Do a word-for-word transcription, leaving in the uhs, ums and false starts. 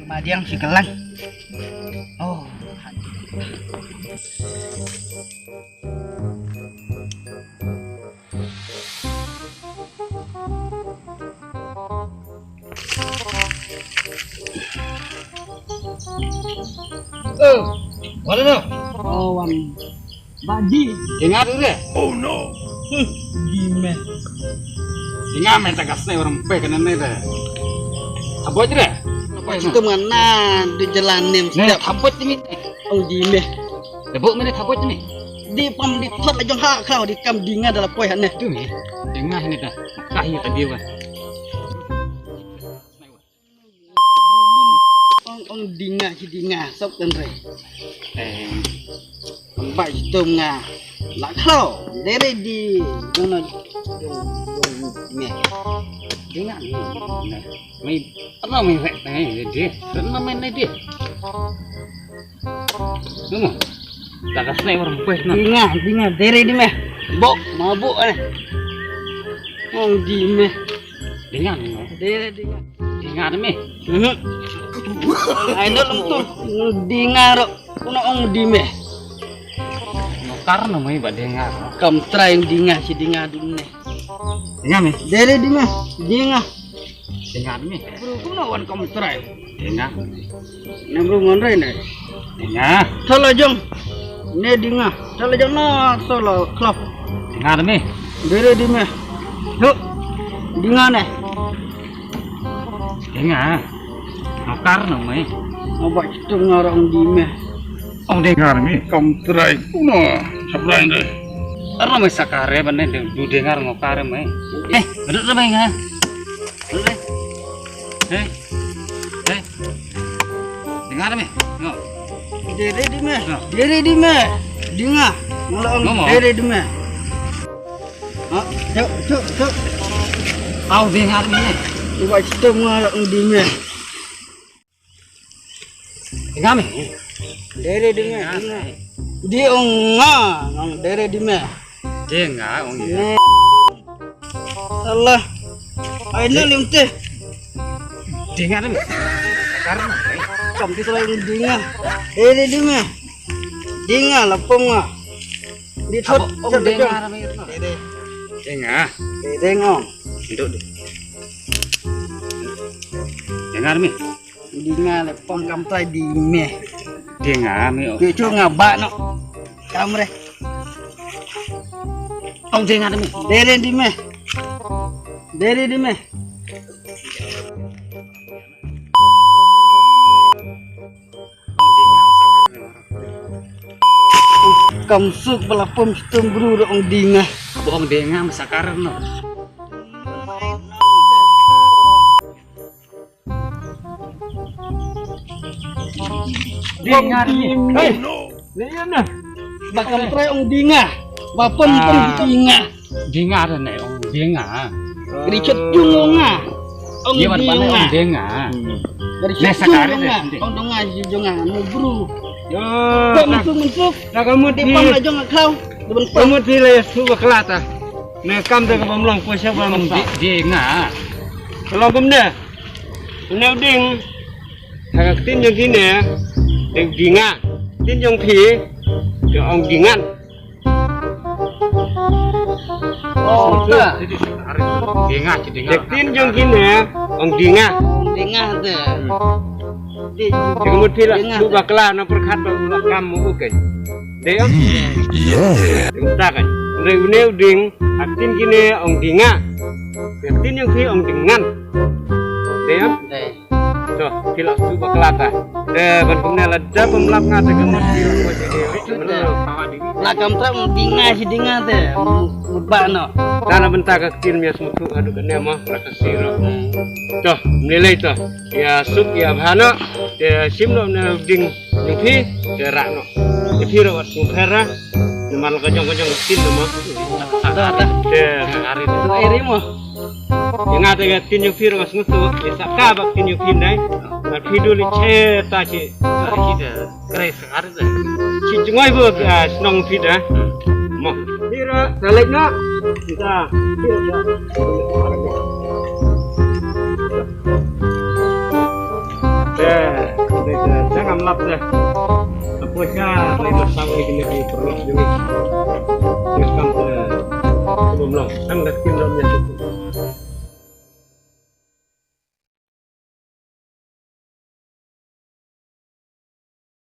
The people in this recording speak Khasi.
Madiang si kelang. Oh. Oh, mana tu? Oh, wan. Baji. Ingat tu deh. Oh no. Hmm, di meh. Ingat meh tak kasne orang pe kena ne deh. Abot deh. Apa itu? Itu mana di jalan ni. Ne, abot ni. Oh, di meh. Debok mene thabut ni. Di pam di thot la jong ha khraw di kam dinga da la poi ha ne. Tu ni. Dinga ni da. Ka hi ta diwa. Ong ong dinga hi dinga sok ten re. Eh. Bai tum nga. La khraw. Dere di. Jong na jong jong me. Dinga ni. Mai apa mai re. Eh, di. Ren mai ne di. Namo. Daga snai war mpeh na. Dinga, dinga, dere di meh. Bok, mabuk eh. Ong di meh. Dinga ni. Dere dinga. Dinga di meh. Mhm. Ai no lum tu. Dinga ro. Kuno ong di meh. Nokar no mai ba dinga. Kam trai dinga si dinga dum ne. Dinga meh. Dere dinga. Dinga. Dinga meh. Bru kuno wan kam trai. Dinga. Ne bru ngon rai ne. Dinga. Thala jong. Ne dinga. Thala jong na thala klap. Dinga meh. Dere di meh. Yuk. Dinga ne. Dinga. Nokar no mai. Abah itu ngarang di meh. Ong dengar mi, kam trai kuno, sabrai deh. Aro mai sakare bane de du dengar ngokare mai. Eh, duduk deh mai nga. Duduk deh. Eh. Eh. Dengar mi. No. Dere di meh. No. Dere di meh. Dinga. Ngala ong dere di meh. Ha, cuk cuk cuk. Au dengar mi. Iwa citum ngala ong di meh. Dinga me. Dere di me. Di ong nga, ong dere di me. Dinga ong ya. Alah. Ai na lim te. Dinga me. Karena kam di selain dinga. Dere di me. Dinga lapong nga. Di thot ong dinga. Dere. Dinga. Dere ngong. Duduk deh. Dinga me. Dinga le pom kam tai di me. Dinga me. Ke chu nga ba no. Kam re. Ong dinga me. Dere di me. Dere di me. Kam suk bala pom stum bru ong dinga. Ong dinga masakar no. Dinga ni. Hei. Ni ya na. Ba kam trai ong dinga. Ba pom pom dinga. Dinga da ne ong dinga. Richard jung ong nga. Ong dinga. Richard jung ong nga. Ong dinga jung nga no bru. Yo. Ba mensuk mensuk. Na ka mut di pam la jong kau. Ka mut di la su ba klata. Ne kam da ka bam long ko sha ba mung di dinga. Long kum ne. Ne ding. Ka ktien jong kine, ding dinga. Ktien jong phi, ding ong dingan. Oh, ta. Dinga, dinga. Ding ktien jong kine, ong dinga. Dinga te. Ding mut phi la, bu bakla na pyrkhat ba kam mu u ken. Dei ong. Ding ta kan. Re une u ding, ktien kine ong dinga. Ktien jong phi ong dingan. Dei ong. Dei. To, phi la su bakla ta. Te ban kumne la da pemlap nga te ka mut phi la ko jage. Mano pawa ding. La kam trap, dinga shi dinga te. Mut ba no. Dana bynta ka ktien mia sngewthuh haduh kane mo, pra ka si ro. To, mlei lei to. Ïa suk ïa bha no. Te shim no ne ding nyngphi, te rah no. Te phi ro wat sngewpher ra. Namar la ka jong ka jong ka ktien no mo. Da da. Te hari. Eri mo. Ïa nga te ka ktien nyngphi ro wat sngewthuh. Ïa sa ka ba ktien nyngphi nai. Nga phi du li che ta che. Hari te. Kare sangar de. Chi jingoi bu, ah, shnong phi de. Mo. Phi ra, sa leit na. Kita. Eh, de, de, de ngam lap de. Apo sha, leit na sa leit ni ki perlu ni. Welcome to the Bumlong. Tang da kin lo ni.